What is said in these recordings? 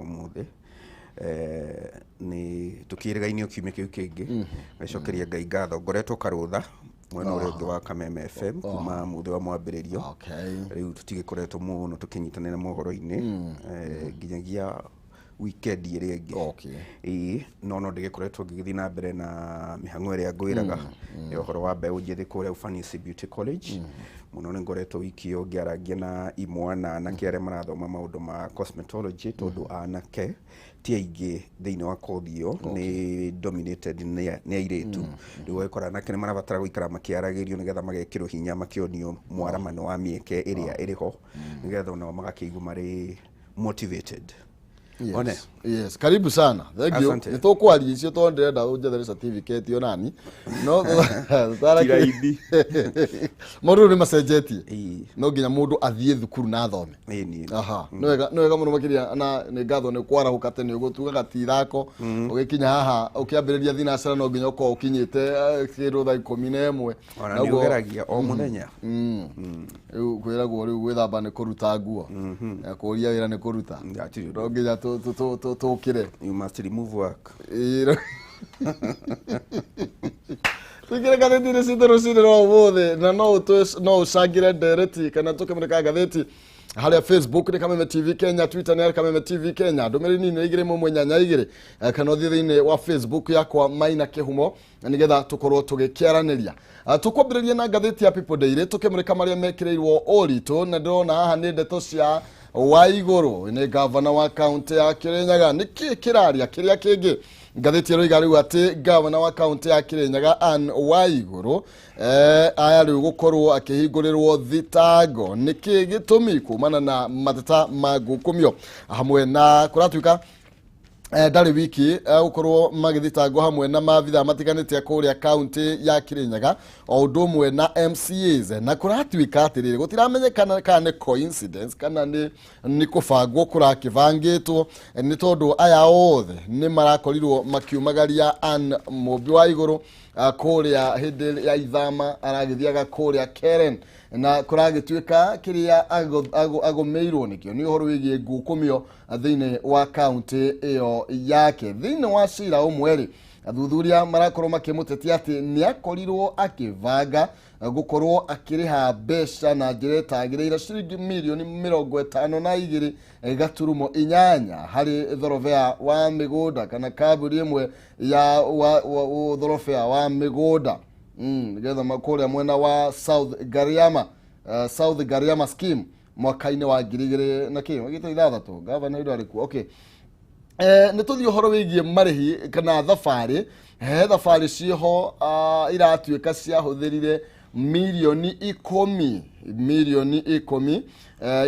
Ũmũthĩ nĩ tũkĩrĩgainio kiumia kĩu kĩngĩ, ngacokeria Ngai ngatho. Ngoretwo karũtha mwena ũrĩa ũngĩ wa Kameme FM kuma mũthĩ wa mwambĩrĩrio. Rĩu tũtigĩkoretwo mũno tũkĩnyitanĩra mohoro-inĩ nginyagia weekend ĩrĩa ĩngĩ. Ĩĩ, no ndĩgĩkoretwo ngĩgĩthiĩ na mbere na mĩhang'o ĩrĩa ngwĩraga ya ũhoro wa mbeũ njĩthĩ kũrĩa Ufanisi Beauty College. Mũno nĩ ngoretwo wiki ĩyo ngĩarangia na imwana anake arĩa marathoma maũndũ ma cosmetology, tondũ anake ti aingĩ thĩinĩ wa kothi ĩyo, nĩ dominated nĩ airĩtu. Rĩu ũgakora anake nĩ marabatara gũikara makĩaragĩrio nĩgetha magekĩrwo hinya, makĩonio mwaramano wa mĩeke ĩrĩa ĩrĩ ho, nĩgetha onao magakĩigua marĩ motivated. Yes. One. Yes, karibu sana. Thank you. Asante. Nĩ tũkwaria icio tondũ ndĩrenda ũnjethere certificate onani. No Ti raithi. Maũndũ nĩ macenjetie. Ĩĩ. No nginya mũndũ athiĩ thukuru na athome. Ĩni. Aha, nĩ wega mũno makĩria, na nĩ ngatho nĩ kwarahũka tene ũguo, tugaga ti ithako. Ũgĩkinya haha ũkĩambĩrĩria thinacara no nginya ũkorwo ũkinyĩte kĩndũ thaa 11. Ona nĩ ũgeragia o mũthenya. Rĩu kwĩragwo rĩu gwĩthamba nĩ kũruta nguo na kũria wĩra nĩ kũruta. Hatirĩ ũndũ. No nginya tũkĩre. You must remove work. Tũingĩre ngathĩti-inĩ citũ rũcinĩ rwa ũmũthĩ, na no ũcangĩre ndereti kana tũkĩmũrĩka ngathĩti harĩa Facebook nĩ Kameme TV Kenya, Twitter nĩ Kameme TV Kenya. Ndũmĩrĩri nini nĩ 218 2, kana ũthiĩ thĩinĩ wa Facebook yakwa Maina Kĩhumo nĩgetha tũkorwo tũgĩkĩaranĩria. Tũkwambĩrĩria na ngathĩti ya People Daily tũkĩmũrĩka marĩa mekĩrĩirwo ũritũ, na ndĩrona haha nĩ ndeto cia Waigũrũ, nĩ gavana wa kaunti ya Kĩrĩnyaga. Nĩkĩ kĩraria kĩrĩa kĩngĩ? Ngathĩti ĩroiga rĩu atĩ gavana wa kaunti ya Kĩrĩnyaga Ann Waigũrũ aya rĩu gũkorwo akĩhingũrĩrwo thitango. Nĩkĩ gĩtũmi? Kumana na mateta ma ngukumio hamwe na kũratuĩka ndarĩ wiki gũkorwo magĩthitangwo hamwe na maabithaa matiganĩte kũrĩa kaunti ya Kĩrĩnyaga o ũndũ ũmwe na MCAs, na kũratuĩka atĩrĩrĩ, gũtiramenyekana kana nĩ coincidence kana nĩ kũbangwo kũrakĩbangĩtwo, nĩ tondũ aya othe nĩ marakorirwo makiumagaria Ann Mũmbi wa Igũrũ kũrĩa hĩndĩ ya ithama aragĩthiaga kũrĩa Karen, na kũragĩtuĩka kĩrĩa agũmĩirwo nĩkĩo nĩ ũhoro wĩgiĩ ngukumio thĩinĩ wa kaunti ĩyo yake. Thĩinĩ wa cira ũmwe rĩ, athuthuria marakorwo makĩmũtetia atĩ nĩ akorirwo akĩbanga gũkorwo akĩrĩha mbeca na njĩra ĩtagĩrĩire, ciringi mirioni 52.8 harĩ thorobea wa mĩgũnda kana kambuni ĩmwe ya thorobea wa mĩgũnda, nĩgetha kũrĩa mwena wa South Gariama, South Gariama scheme mwaka-inĩ wa ngiri igĩrĩ na kĩ gĩta ithathatũ. Gavana hĩndĩ arĩ kuo. Okay, nĩ tũthiĩ ũhoro wĩgiĩ marĩhi kana thabarĩ. He thabarĩ ciĩho iratuĩka ciahũthĩrire mirioni 10, mirioni 10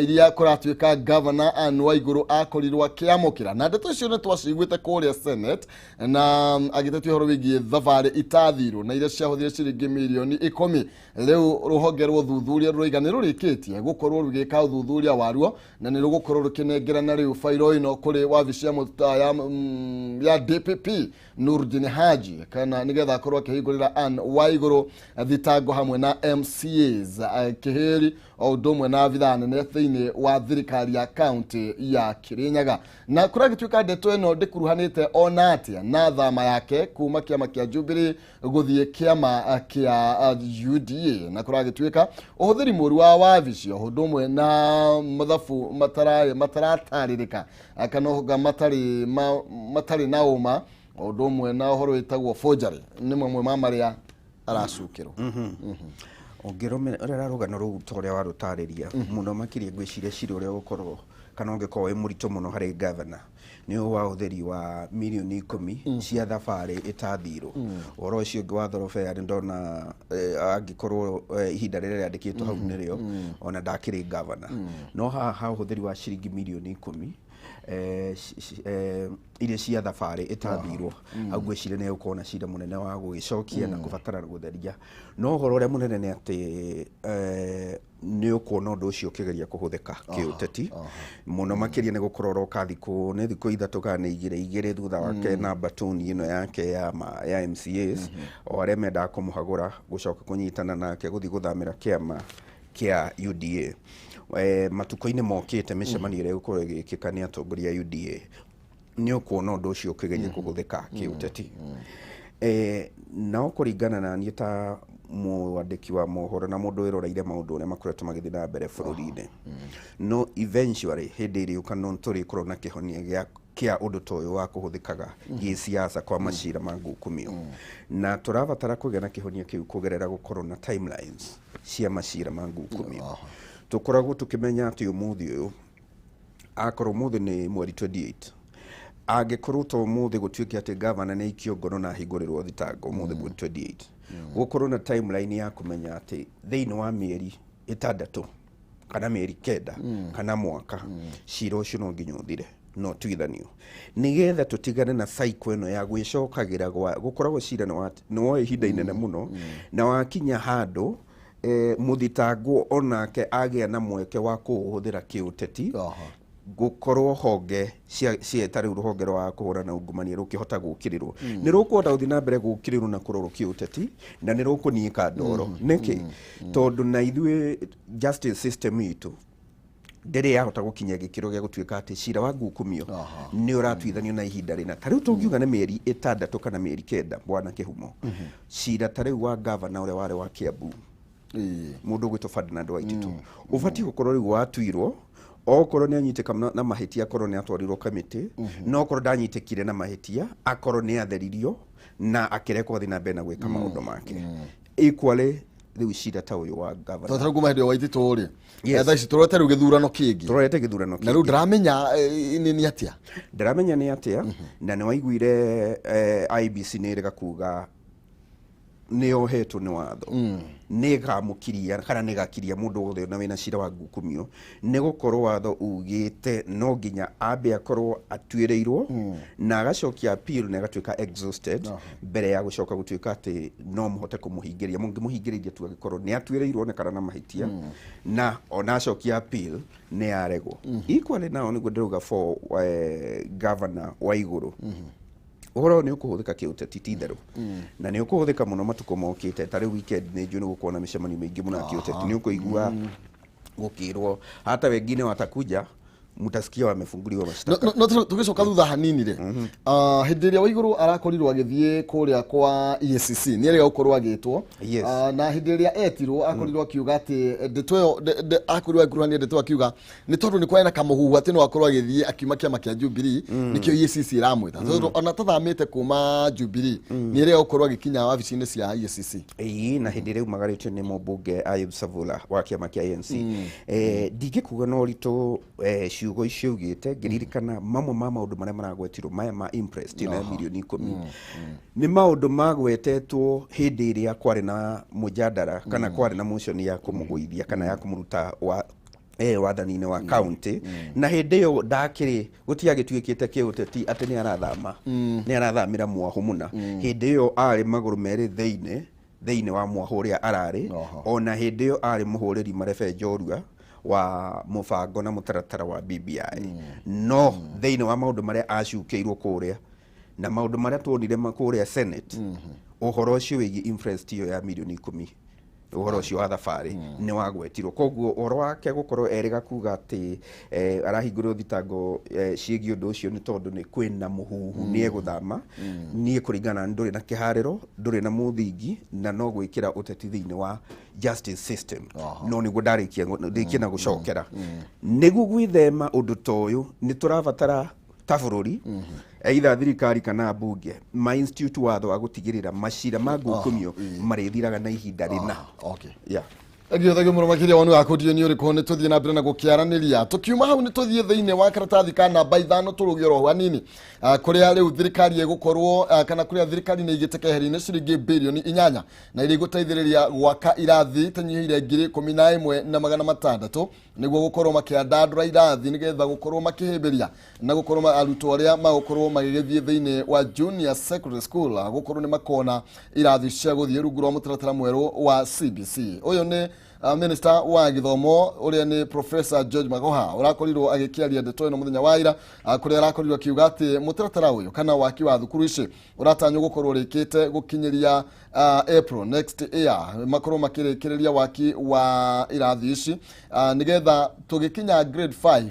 iria kũratuĩka gavana Anne Waigũrũ akorirwo akĩamũkĩra, na ndeto icio nĩ twaciguĩte kũrĩa Senate na agĩtetia ũhoro wĩgiĩ thabarĩ itathirwo na iria ciahũthĩrire ciringi mirioni 10. Rĩu rũhonge rwa ũthuthuria rũroiga nĩ rũrĩkĩtie gũkorwo rũgĩka ũthuthuria waruo na nĩ rũgũkorwo rũkĩnengerana rĩu bairo ĩno kũrĩ wabici ya DPP Nurdin Haji, kana nĩgetha akorwo akĩhingũrĩra Ann Waigũrũ thitango hamwe na MCAs Kĩhĩri o ũndũ ũmwe na abithaa nene thĩinĩ wa thirikari ya kaunti ya Kĩrĩnyaga. Na kũragĩtuĩka ndeto ĩno ndĩkuruhanĩte ona atĩa na thama yake kuma kĩama kĩa Jubilee gũthiĩ kĩama kĩa UDA, na kũragĩtuĩka ũhũthĩri mũru wa wabici o ũndũ ũmwe na mathabu mataratarĩrĩka kana ũga matarĩ na ũma o ũndũ ũmwe na ũhoro wĩtagwo forgery nĩ mamwe ma marĩa aracukĩrwo. Ũngĩrũmĩrĩra rũgano rũu ta ũrĩa warũtarĩria mũno makĩria, ngwĩciria cira ũrĩa ũgũkorwo kana ũngĩkorwo wĩ mũritũ mũno harĩ gavana nĩ wa ũhũthĩri wa mirioni 10 cia thabarĩ ĩtathirwo. Ũhoro ũcio ũngĩ wa thorobea nĩ ndona angĩkorwo ihinda rĩrĩa rĩandĩkĩtwo hau nĩrĩo ona ndakĩrĩ gavana, no haha ha ũhũthĩri wa ciringi mirioni 10 iria cia thabarĩ ĩtathirwo, hau ngwĩciria nĩ gũkorwo na cira mũnene wa gũgĩcokia na kũbatara gũtheria. No ũhoro ũrĩa mũnene nĩ atĩ nĩ ũkuona ũndũ ũcio ũkĩgeria kũhũthĩka kĩũteti mũno makĩria, nĩ gũkorwo ũroka thikũ nĩ thikũ 3 kana nĩ 2 2 thutha wake na batuni ĩno yake ya MCAs o arĩa mendaga kũmũhagũra gũcoka kũnyitana nake gũthiĩ gũthamĩra kĩama kĩa UDA. Matukũ-inĩ mokĩte mĩcemanio ĩrĩa ĩgũkorwo ĩgĩkĩka nĩ atongoria a UDA, nĩ ũkuona ũndũ ũcio ũkĩgeria kũhũthĩka kĩũteti. No kũringana na niĩ ta mwandĩki wa mohoro na mũndũ wĩroreire maũndũ ũrĩa makoretwo magĩthiĩ na mbere bũrũri-inĩ, no eventually hĩndĩ ĩrĩũka no tũrĩkorwo na kĩhonia kĩa ũndũ ta ũyũ wa kũhũthĩkaga gĩsiasa kwa macira ma ngukumio, na tũrabatara kũgĩa na kĩhonia kĩu kũgerera gũkorwo na timelines cia macira ma ngukumio. Tũkoragwo tũkĩmenya atĩ ũmũthĩ ũyũ, akorwo ũmũthĩ nĩ mweri 28, angĩkorwo to ũmũthĩ gũtuĩke atĩ gavana nĩ aikio ngono na ahingũrĩrwo thitango ũmũthĩ mweri 28, gũkorwo na timeline ya kũmenya atĩ thĩinĩ wa mĩeri 6 kana mĩeri 9 kana mwaka, cira ũcio no nginya ũthire no tuithanio, nĩgetha tũtigane na cycle ĩno ya gwĩcokagĩra gwa gũkoragwo cira nĩ woya ihinda inene mũno, na wakinya handũ mũthitangwo onake agĩa na mweke wa kũũhũthĩra kĩũteti. Gũkorwo honge cia ta rĩu rũhonge rwa kũhũrana ungumania rũkĩhota gũkĩrĩrwo, nĩ rũkũhota gũthiĩ na mbere gũkĩrĩrwo na kũrorwo kĩũteti, na nĩ rũkũniĩka ndoro. Nĩkĩ? Tondũ na ithuĩ justice system itũ ndĩrĩ yahota gũkinya gĩkĩro gĩa gũtuĩka atĩ cira wa ngukumio nĩ ũratuithanio na ihinda rĩna. Ta rĩu tũngiuga nĩ mĩeri 6 kana mĩeri 9, bwana Kĩhumo, cira ta rĩu wa gavana ũrĩa warĩ wa Kiambu, mũndũ ũgwĩtwo Ferdinand Waititu, ũbatiĩ gũkorwo rĩu watuirwo okorwo nĩ anyitĩka na mahĩtia, akorwo nĩ atwarirwo kamĩtĩ, no okorwo ndanyitĩkire na mahĩtia, akorwo nĩ atheririo na akĩrekwo athiĩ na mbere na gwĩka maũndũ make. Equally rĩu cira ta ũyũ wa gavana. Tondũ kuma hĩndĩ ĩyo Waititũ rĩ, thaa ici tũrorete rĩu gĩthurano kĩngĩ. Tũrorete gĩthurano Na rĩu kĩngĩ. Ndĩramenya nĩ atĩa. Ndĩramenya nĩ atĩa, na nĩ waiguire IEBC nĩ ĩrega kuga nĩ yohetwo nĩ watho, nĩ ĩkamũkiria kana nĩ ĩgakiria mũndũ wothe na wĩna cira wa ngukumio, nĩ gũkorwo watho ugĩte no nginya ambe akorwo atuĩrĩirwo na agacokia appeal na ĩgatuĩka exhausted mbere ya gũcoka gũtuĩka atĩ no mũhote kũmũhingĩria. Mũngĩmũhingĩrĩria tu angĩkorwo nĩ atuĩrĩirwo onekana na mahĩtia na ona acokia appeal nĩ yaregwo. Equally nao nĩguo ndĩrauga for governor wa igũrũ, ũhoro ũyũ nĩ ũkũhũthĩka kĩũteti, ti itherũ, na nĩ ũkũhũthĩka mũno matukũ mokĩte. Ta rĩu weekend nĩ njũĩ nĩ gũkorwo na mĩcemanio mĩingĩ mũno ya kĩũteti. Nĩ ũkũigua gũkĩrwo hata wengine watakuja, mutasikia wamefunguliwa mashtaka. No tũgĩcoka thutha hanini rĩ, hĩndĩ ĩrĩa Waigũrũ arakorirwo agĩthiĩ kũrĩa kwa EACC, nĩ erĩga gũkorwo agĩtwo. Na hĩndĩ ĩrĩa etirwo akorirwo akiuga atĩ ndeto ĩyo akorirwo agĩkuruhania ndeto akiuga nĩ tondũ nĩ kwarĩ na kamũhuhu atĩ no akorwo agĩthiĩ akiuma kĩama kĩa Jubilee, nĩkĩo EACC ĩramwĩta, tondũ ona tathamĩte kuma Jubilee nĩ erĩga gũkorwo agĩkinya wabici-inĩ cia EACC. Ĩĩ, na hĩndĩ ĩrĩa umagarĩtio nĩ mũmbunge Ayub Savula wa kĩama kĩa ANC. Ndingĩkuga na ũritũ ciugo icio augĩte, ngĩririkana mamwe ma maũndũ marĩa maragwetirwo maya ma imprest ĩno ya mirioni 10 nĩ maũndũ magwetetwo hĩndĩ ĩrĩa kwarĩ na mũjadara kana kwarĩ na motion ya kũmũgũithia kana ya kũmũruta wa wathani-inĩ wa county, na hĩndĩ ĩyo ndakĩrĩ gũtiagĩtuĩkĩte kĩũteti atĩ nĩ arathama, nĩ arathamĩra mwahũ mũna. Hĩndĩ ĩyo arĩ magũrũ merĩ thĩinĩ wa mwahũ ũrĩa ararĩ. Ona hĩndĩ ĩyo arĩ mũhũrĩri marebe njorua wa mũbango na mũtaratara wa BBI, no thĩinĩ wa maũndũ marĩa acukĩirwo kũrĩa na maũndũ marĩa tuonire kũrĩa Senate, ũhoro ũcio wĩgiĩ interest ĩyo ya mirioni 10, ũhoro ũcio wa thabarĩ nĩ wagwetirwo. Koguo ũhoro wake gũkorwo erĩga kuga atĩ arahingũrĩrwo thitango ciĩgiĩ ũndũ ũcio nĩ tondũ nĩ kwĩna mũhuhu nĩ egũthama, niĩ kũringana na ndũrĩ na kĩharĩro, ndũrĩ na mũthingi, na no gwĩkĩra ũteti thĩinĩ wa justice system. No nĩguo ndarĩkia ndĩkie na gũcokera, nĩguo gwĩthema ũndũ ta ũyũ, nĩ tũrabatara ta bũrũri, either thirikari kana mbunge, ma institute watho wa gũtigĩrĩra macira ma ngukumio marĩthiraga na ihinda rĩna. Yeah. Thengio, thengio mũno makĩria. Woni waku ndiũ nĩ ũrĩkũ? Nĩ tũthiĩ na mbere na gũkĩaranĩria. Tũkiuma hau nĩ tũthiĩ thĩinĩ wa karatathi ka namba 5, tũrũgie oro hanini. Kũrĩa rĩu thirikari ĩgũkorwo kana kũrĩa thirikari nĩ igĩte keheri-inĩ ciringi birioni 8 na iria igũteithĩrĩria gwaka irathi itanyihĩire 11,600 nĩguo gũkorwo makĩandandũra irathi nĩgetha gũkorwo makĩhĩmbĩria na gũkorwo arutwo arĩa magũkorwo magĩgĩthiĩ thĩinĩ wa junior secondary school gũkorwo nĩ makona irathi cia gũthiĩ rungu rwa mũtaratara mwerũ wa CBC. Ũyũ nĩ Minister wa gĩthomo ũrĩa nĩ Professor George Magoha ũrakorirwo agĩkĩaria ndeto ĩno mũthenya wa ira, kũrĩa arakorirwo akiuga atĩ mũtaratara ũyũ kana waki wa thukuru ici ũratanywo gũkorwo ũrĩkĩte gũkinyĩria April next year, makorwo makĩrĩkĩrĩria waki wa irathi ici, nĩgetha tũgĩkinya grade 5,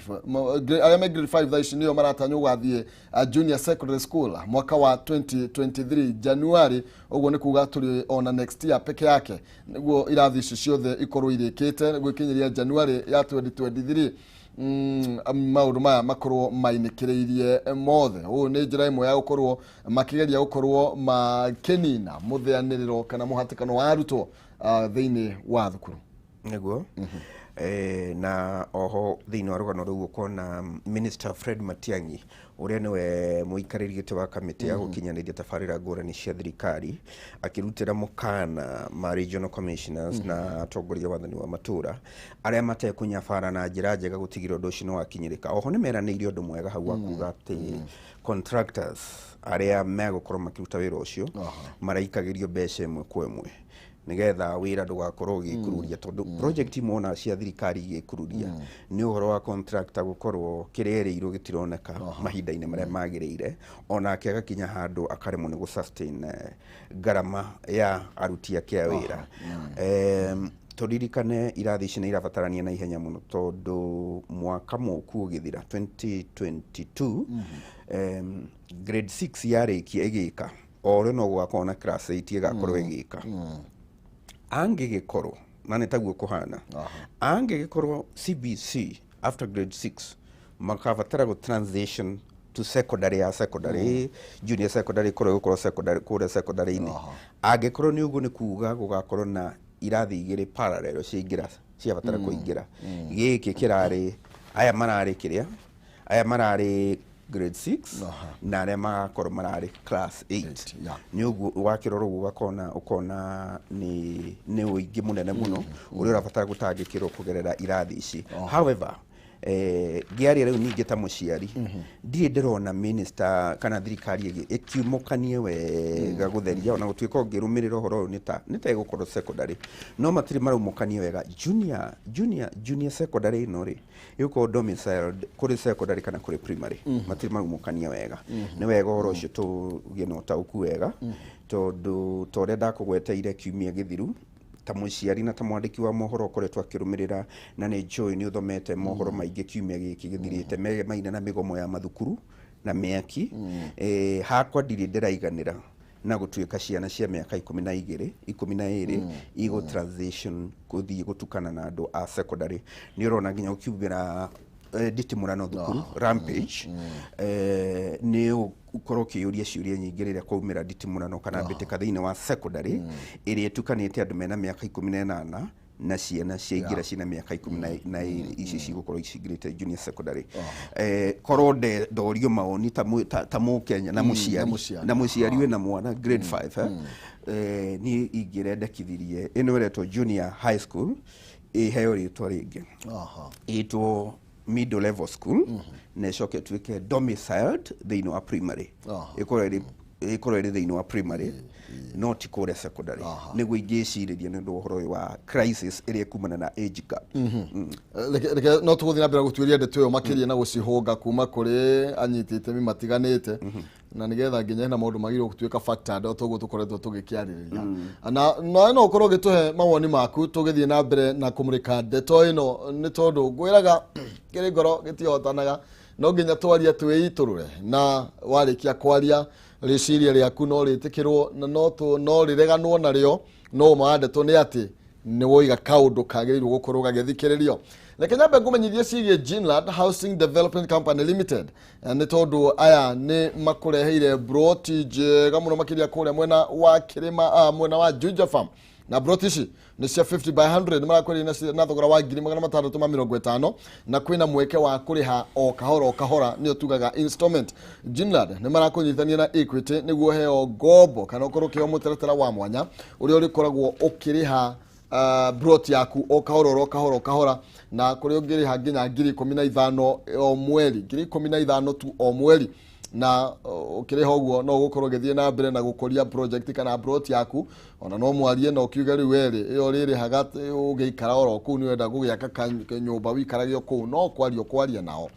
arĩa me grade 5 thaa ici nĩo maratanywo gũgathiĩ junior secondary school mwaka wa 2023 January. Ũguo nĩ kuga tũrĩ ona next year peke yake nĩguo irathi ici ciothe ikorwo irĩkĩte gwĩkinyĩria January ya 2023, maũndũ maya makorwo mainĩkĩrĩirie mothe. Ũũ nĩ njĩra ĩmwe ya gũkorwo makĩgeria gũkorwo makĩnina mũtheanĩrĩro kana mũhatĩkano wa arutwo thĩinĩ wa thukuru. Nĩguo. Na oho thĩinĩ wa rũgano rũu ũkona Minister Fred Matiang'i, ũrĩa nĩwe mũikarĩri gĩtĩ wa kamĩtĩ ya gũkinyanĩria tabarĩra ngũrani cia thirikari, akĩrutĩra mũkana ma regional commissioners na atongoria wathani wa matũra arĩa matekũnyabara na njĩra njega gũtigĩrĩra ũndũ ũcio nĩ wakinyĩrĩka. Oho nĩ meranĩire ũndũ mwega hau wa kuga atĩ contractors arĩa megũkorwo makĩruta wĩra ũcio maraikagĩrio mbeca ĩmwe kwa ĩmwe nigetha wĩra ndũgakorwo ũgĩkururia, tondũ project imwe ona cia thirikari igĩkururia nĩ ũhoro wa contractor gũkorwo kĩrĩa erĩirwo gĩtironeka mahinda-inĩ marĩa magĩrĩire, onake agakinya handũ akaremwo nĩ gũ sustain ngarama ya aruti ake a wĩra. Tũririkane irathi ici nĩ irabatarania na ihenya mũno, tondũ mwaka mũku ũgĩthira 2022, grade 6 yarĩkia ĩgĩka o ũrĩa no gũgakorwo na class 8 ĩgakorwo ĩgĩka, angĩgĩkorwo na nĩ taguo kũhana, angĩgĩkorwo CBC after grade 6 makabatara gũ transition to secondary ya secondary, junior secondary ĩkorwo ĩgũkorwo secondary kũrĩa secondary-inĩ. Angĩkorwo nĩ ũguo, nĩ kuga gũgakorwo na irathi igĩrĩ parallel ciaingĩra, ciabatara kũingĩra. Gĩkĩ kĩrarĩ aya mararĩ kĩrĩa aya mararĩ grade 6 na arĩa magakorwo mararĩ class 8. Nĩ ũguo wakĩrora ũguo ũgakona ũkona nĩ ũingĩ mũnene mũno ũrĩa ũrabatara gũtangĩkĩrwo kũgerera irathi ici. However, ngĩaria rĩu ningĩ ta mũciari, ndirĩ ndĩrona minister kana thirikari ĩkiumũkanie wega gũtheria, ona gũtuĩka ũngĩrũmĩrĩra ũhoro ũyũ nĩ ta ĩgũkorwo secondary, no matirĩ maraumũkania wega junior secondary ĩno rĩ ĩgũkorwo domiciled kũrĩ secondary kana kũrĩ primary. Matirĩ maraumũkania wega. Nĩ wega ũhoro ũcio tũgĩe na ũtaũku wega, tondũ ta ũrĩa ndakũgweteire kiumia gĩthiru, ta mũciari na ta mwandĩki wa mohoro ũkoretwo akĩrũmĩrĩra, na nĩ njũĩ nĩ ũthomete mohoro maingĩ kiumia gĩkĩ gĩthirĩte maina na mĩgomo ya mathukuru na mĩaki, hakwa ndirĩ ndĩraiganĩra na gũtuĩka ciana cia mĩaka 12, 12 igũ transition gũthiĩ gũtukana na andũ a secondary. Nĩ ũrona nginya ũkiumĩra nditimũrano thukuru, rampage, nĩ ũkorwo ũkĩyũria ciũria nyingĩ rĩrĩa kwaumĩra nditimũrano kana mbĩtĩka thĩinĩ wa secondary ĩrĩa ĩtukanĩte andũ mena mĩaka 18 na ciana ciaingĩra ciĩna mĩaka 12, ici cigũkorwo cingĩrĩte junior secondary. Korwo ndorio mawoni ta mũkenya na mũciari mũciari. Na mũciari wĩna mwana grade 5, niĩ ingĩrendekithirie ĩno ĩretwo junior high school ĩheo rĩtwa rĩngĩ, ĩtwo middle level school, na ĩcoke ĩtuĩke domiciled thĩinĩ wa primary, ĩkorwo ĩrĩ thĩinĩ wa primary no ti kũrĩa secondary, nĩguo ingĩcirĩria nĩ ũndũ wa ũhoro ũyũ wa crisis ĩrĩa ĩkumana na age gap. Reke no tũgũthiĩ na mbere gũtuĩria ndeto ĩyo makĩria na gũcihũnga kuma kũrĩ anyiti itemi matiganĩte, na nĩgetha nginya hena maũndũ magĩrĩirwo gũtuĩka factored o toguo tũkoretwo tũgĩkĩarĩrĩria, na nawe no ũkorwo ũgĩtũhe mawoni maku tũgĩthiĩ na mbere na kũmũrĩka ndeto ĩno, nĩ tondũ ngwĩraga kĩrĩ ngoro gĩtihotanaga, no nginya twarie twĩitũrũre, na warĩkia kwaria rĩciria rĩaku no rĩtĩkĩrwo na no rĩreganwo narĩo, no ũma wa ndeto nĩ atĩ nĩ woiga kaũndũ kagĩrĩirwo gũkorwo gagĩthikĩrĩrio. Reke nyambe ngũmenyithie ciĩgiĩ Ginland Housing Development Company Limited. Nĩ tondũ aya nĩ makũreheire broti njega mũno makĩria kũrĩa mwena wa kĩrĩma, mwena wa Juja Farm, na broti ici nĩ cia 50 by 100, nĩ marakwenderia na thogora wa 650,000, na kwĩna mweke wa kũrĩha o kahora o kahora, nĩyo tugaga installment. Ginland nĩ marakũnyitithania na Equity nĩguo heo ngombo kana ũkorwo ũkĩheo mũtaratara wa mwanya ũrĩa ũrĩkoragwo ũkĩrĩha broti yaku o kahora o kahora o kahora, na kũrĩa ũngĩrĩha nginya 15,000 o mweri, 15,000 tu o mweri. Na ũkĩrĩha ũguo no ũgũkorwo ũgĩthiĩ na mbere na gũkũria project kana plot yaku. Ona no mwarie na ũkiuge rĩu werĩ ĩyo ũrĩrĩhaga ũgĩikara oro kũu, nĩ ũrenda gũgĩaka kanyũmba wĩikarage o kũu, no kwaria kwaria nao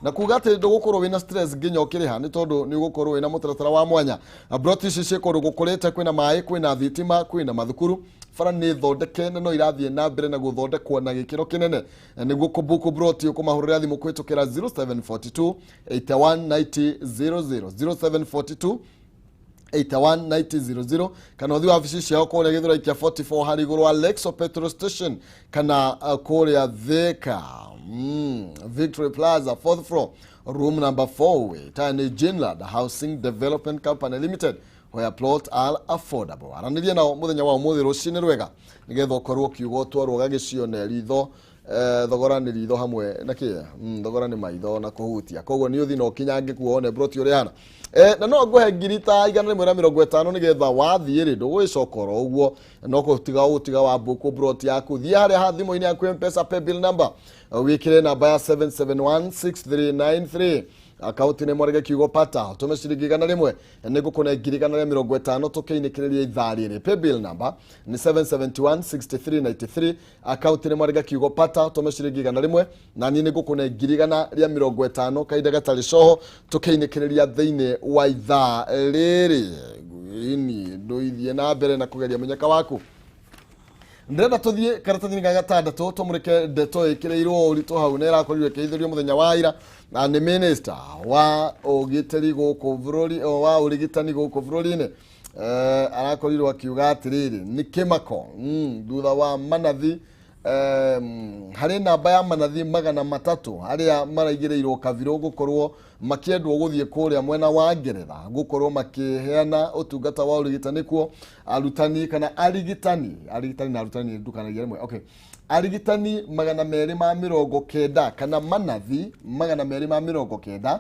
na kuga atĩ ndũgũkorwo wĩna stress nginya ũkĩrĩha, nĩ tondũ nĩ ũgũkorwo wĩna mũtaratara wa mwanya. Plot ici ciĩ kũndũ gũkũrĩte, kwĩna maĩ, kwĩna thitima, kwĩna mathukuru, bara nĩ thondeke na no irathiĩ na mbere na gũthondekwo na gĩkĩro kĩnene. Na nĩguo kũbuku broti ũkũmahũrĩra thimũ kũhĩtũkĩra 0742 81 90 00, 0742 819000, kana ũthiĩ wabici ciao kũrĩa Gĩthũrai kĩa 44 harĩ igũrũ wa Lexo petrol station, kana kũrĩa Thika, Victory Plaza, fourth floor, room number 4. Tani Jinland Housing Development Company Limited, where plot are affordable. Aranĩria nao mũthenya wa ũmũthĩ rũcinĩ rwega nĩgetha ũkorwo ũkiuga ũtwarwo ũgagĩcione ritho. Thogora nĩ ritho hamwe na kĩ, thogora nĩ maitho na kũhutia, koguo nĩ ũthi na ũkinyange kuo wone broti ũrĩa hana. Na no ngũhe ngiri ta 150 nĩgetha wathiĩ rĩ ndũgũgĩcoka oro ũguo, no kũtiga ũgũtiga wa mbũkũ broti yaku. Thiĩ harĩa ha thimũ-inĩ yaku M-Pesa paybill number, wĩkĩre namba ya 7716393, akaunti nĩ mwarege kiugo pata, ũtũme ciringi 100, nĩ ngũkũne ngiri 150 tũkĩinĩkĩrĩria ithaa rĩrĩ. Paybill number nĩ 7716393, akaunti nĩ mwarege kiugo pata, ũtũme ciringi 100, na niĩ nĩ ngũkũne ngiri 150 kahinda gatarĩ coho tũkĩinĩkĩrĩria thĩinĩ wa ithaa rĩrĩ. Ini ndũithiĩ na mbere na kũgeria mũnyaka waku. Ndĩrenda tũthiĩ karatathi-inĩ ga gatandatũ tũmũrĩke ndeto ĩkĩrĩirwo ũritũ hau na ĩrakorirwo ĩkĩhithũrio mũthenya wa ira na nĩ minister wa ũgitĩri gũkũ bũrũri, wa ũrigitani gũkũ bũrũri-inĩ. Arakorirwo akiuga atĩrĩrĩ, nĩ kĩmako, thutha wa manathi, harĩ namba ya manathi 300 arĩa maraigĩrĩirwo kabirũ gũkorwo makĩendwo gũthiĩ kũrĩa mwena wa Ngeretha gũkorwo makĩheana ũtungata wa ũrigitani kuo. Arutani kana arigitani, arigitani na arutani ndukanagia rĩmwe, okay, arigitani 290 kana manathi 290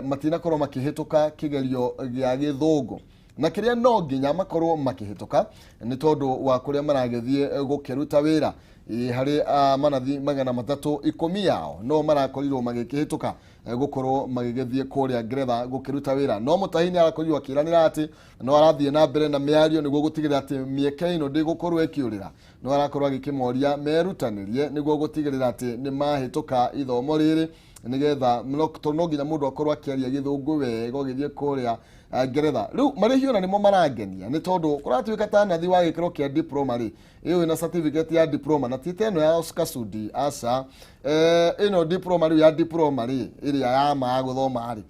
matinakorwo makĩhĩtũka kĩgerio gĩa gĩthũngũ, na kĩrĩa no nginya makorwo makĩhĩtũka nĩ tondũ wa kũrĩa maragĩthiĩ gũkĩruta wĩra. Harĩ manathi 300, 10 yao no marakorirwo magĩkĩhĩtũka gũkorwo magĩgĩthiĩ kũrĩa Ngeretha gũkĩruta wĩra. No Mũtahi nĩ arakorirwo akĩranĩra atĩ no arathiĩ na mbere na mĩario nĩguo gũtigĩrĩra atĩ mĩeke ĩno ndĩgũkorwo ĩkĩũrĩra. No arakorwo agĩkĩmoria merutanĩrie nĩguo gũtigĩrĩra atĩ nĩ mahĩtũka ithomo rĩrĩ, nĩgetha tondũ no nginya mũndũ akorwo akĩaria gĩthũngũ wega ũgĩthiĩ kũrĩa Ngeretha. Rĩu marĩhi ona nĩmo marangenia, nĩ tondũ kũratuĩka ta nathi wa gĩkĩro kĩa diploma rĩ, ĩyo ĩna certificate ya diploma na ti ta ĩno ya Oscar Sudi, aca. Ĩno diploma rĩu ya diploma rĩ, ĩrĩa ya ma ya gũthoma rĩ,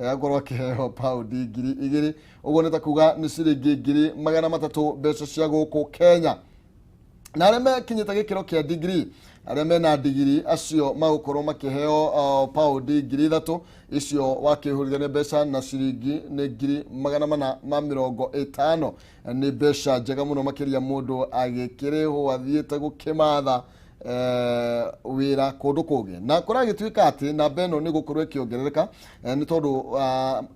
akorwo akĩheo paundi 2000, ũguo nĩ ta kuga nĩ ciringi 300,000 mbeca cia gũkũ Kenya. Na arĩa mekinyĩte gĩkĩro kĩa degree, arĩa mena digiri, acio magũkorwo makĩheo paundi 3000, icio wakĩhũrithania mbeca na ciringi nĩ 450,000. Nĩ mbeca njega mũno makĩria mũndũ agĩkĩrĩhwo athiĩte gũkĩmatha wĩra kũndũ kũngĩ. Na kũragĩtuĩka atĩ namba ĩno nĩ gũkorwo ĩkĩongerereka, nĩ tondũ